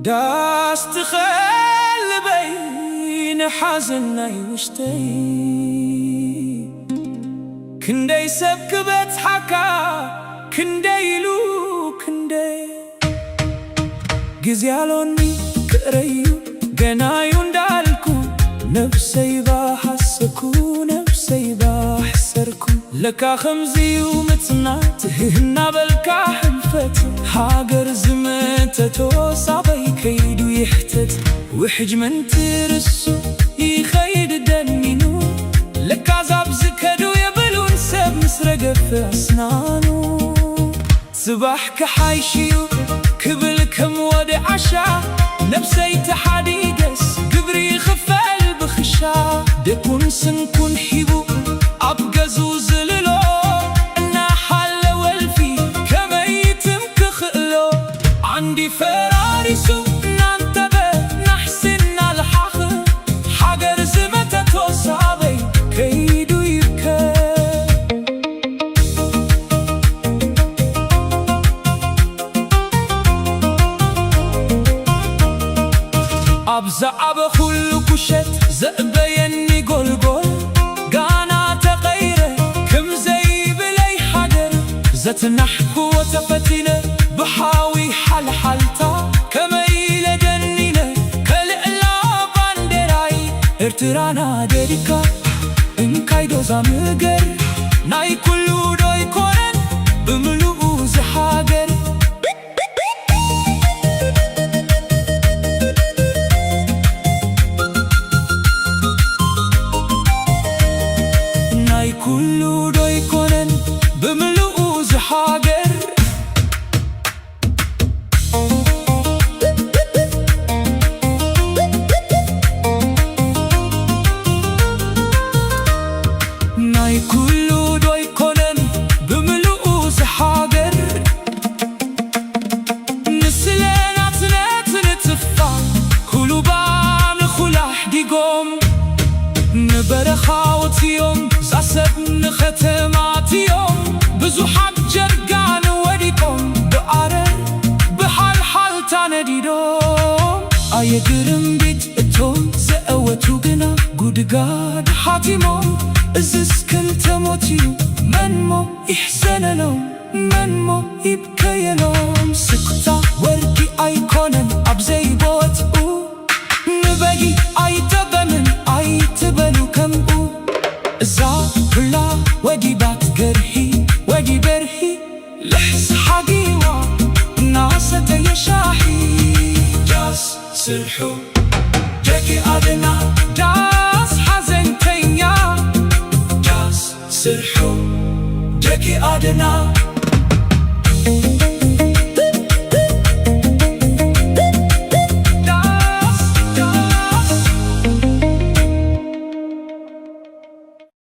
ዳስ ትኸልበይ ንሓዘን ናይ ውሽጠይ። ክንደይ ሰብ ክበጽሓካ፣ ክንደይ ኢሉ ክንደይ። ግዜ ኣሎኒ ክእረዩ ገናዩ እንዳልኩ፣ ነብሰይ ባሃሰኩ፣ ነብሰይ ባሕሰርኩ። ለካ ከምዚዩ ምጽናት፣ ህህ እናበልካ ሕልፈት። ሃገር ዝመተቶ ሳበይ ከይዱ ይሕተት። ውሕጅ ምንቲ ርሱ ይኸይድ ደኒኑ። ለካ ዛብ ዝከዱ የብሉን ሰብ ምስ ረገፈ ኣስናኑ። ጽባሕ ክሓይሽዩ ክብል ከም ወዲ ዓሻ፣ ነብሰይ ተሓዲገስ ግብሪ ይኽፈል ብኽሻ። ደኩን ስንኩን ሒቡ ኣብ ገዝኡ ዝልሎ፣ እናሓለ ወልፊ ከመይ ትም ክኽእሎ። ዓንዲ ፈራሪሱ እናንተበ ናሕሲ እናልሓኸ፣ ሃገር ዝመተቶ ሳበይ ከይዱ ይብከ። ኣብ ዝዓበኹሉ ቁሸት ዘእበየኒ ጎልጎል፣ ጋና ተቐይረ ክም ዘይብለይ ሓደር። ዘትናሕክዎ ተፈቲነ ብሓዊ ሓልሓልታ፣ ከመይ ኢለ ደኒነ ከልዕላ ባንዴራይ ኤርትራና ደዲካ። እንካይ ዶዛ ምገር ናይ ኩሉ ዶ ይኮነን ብምሉኡ ዝሃገር። ናይ ኩሉ ዶ ይኮነን ብምሉኡ ዝሃገር። ናይ ኩሉ ዶ ይኮነን ብምሉኡ ዝሃገር። ንስለ ናጽነት ንጽፋ ኩሉባ ንኹላሕ ዲጎም፣ ንበረኻ ወትዮም ዛሰብ ንኸተማ ትዮም። ብዙሓት ጀርጋን ወዲቆም ብኣረር ብሓልሓልታ ነዲዶም። ኣየ ግርምቢጥ እቶም ዘእወቱ ግና ጉድጋድ ሓቲሞም። እዝስ ክልተ ሞት እዩ፣ መንሞ ይሕዘነሎም፣ መንሞ ይብከየሎም። ስክታ ወርቂ ኣይኮነን ኣብ ዘይቦትኡ፣ ንበጊ ኣይጠበምን ኣይትበሉ ከምኡ። እዛ ኩላ ወዲ ባት ገርሂ፣ ወዲ በርሂ ልሕስ ሓጊዋ እናሰተየ ሻሂ። ዳስ ስርሑ ደቂ ኣደና፣ ዳስ ሓዘንተኛ፣ ዳስ ስርሑ ደቂ ኣደና።